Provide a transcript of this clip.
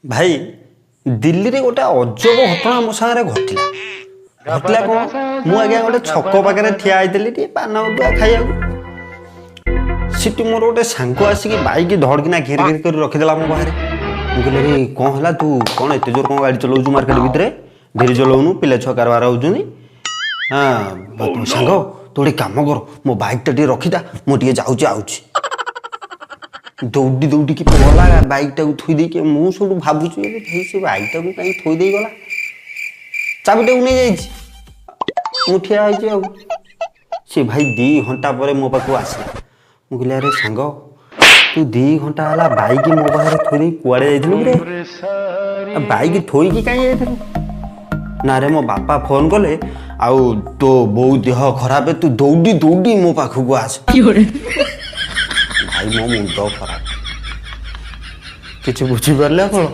ଭାଇ, ଦିଲ୍ଲୀରେ ଗୋଟେ ଅଜବ ଘଟଣା ମୋ ସାଙ୍ଗରେ ଘଟିଲା। ଘଟିଲା କ'ଣ, ମୁଁ ଆଜ୍ଞା ଗୋଟେ ଛକ ପାଖରେ ଠିଆ ହେଇଥିଲି ଟିକେ ପାନ ଗୁଆ ଖାଇବାକୁ। ସେଠି ମୋର ଗୋଟେ ସାଙ୍ଗ ଆସିକି ବାଇକ୍ ଧଡ଼କିନା ଘେରି ଘେରି କରି ରଖିଦେଲା ମୋ ପାଖରେ। ମୁଁ କହିଲି, "ଆରେ, କ'ଣ ହେଲା? ତୁ କ'ଣ ଏତେ ଜୋର କ'ଣ ଗାଡ଼ି ଚଲାଉଛୁ? ମାର୍କେଟ ଭିତରେ ଧୀରେ ଚଲାଉନୁ, ପିଲା ଛୁଆ କାରବାର ହେଉଛନ୍ତି।" "ହଁ ସାଙ୍ଗ, ତୁ ଗୋଟେ କାମ କର, ମୋ ବାଇକ୍ଟା ଟିକେ ରଖିଥା, ମୁଁ ଟିକେ ଯାଉଛି ଆଉଛି।" ଦୌଡ଼ି ଦୌଡ଼ିକି ଗଲା ବାଇକ୍ଟାକୁ ଥୋଇ ଦେଇକି। ମୁଁ ସେଇଠୁ ଭାବୁଛି, ଆରେ ଭାଇ, ସେ ବାଇକ୍ଟାକୁ କାହିଁ ଥୋଇ ଦେଇ ଗଲା? ଚାବିଟାକୁ ନେଇଯାଇଛି, ମୁଁ ଠିଆ ହେଇଛି। ଆଉ ସେ ଭାଇ 2 ଘଣ୍ଟା ପରେ ମୋ ପାଖକୁ ଆସିଲା। ମୁଁ କହିଲି, "ଆରେ ସାଙ୍ଗ, ତୁ 2 ଘଣ୍ଟା ହେଲା ବାଇକ୍ ମୋ ପାଖରେ ଥୋଇ ଦେଇ କୁଆଡ଼େ ଯାଇଥିଲୁ କିରେ? ବାଇକ୍ ଥୋଇକି କାହିଁ ଯାଇଥିଲୁ?" "ନା ରେ, ମୋ ବାପା ଫୋନ୍ କଲେ ଆଉ ତୋ ବୋଉ ଦେହ ଖରାପ, ତୁ ଦୌଡ଼ି ଦୌଡ଼ି ମୋ ପାଖକୁ ଆସ।" ଭାଇ, ମୋ ମୁଣ୍ଡ ଖରାପ। କିଛି ବୁଝିପାରିଲେ ଆପଣ?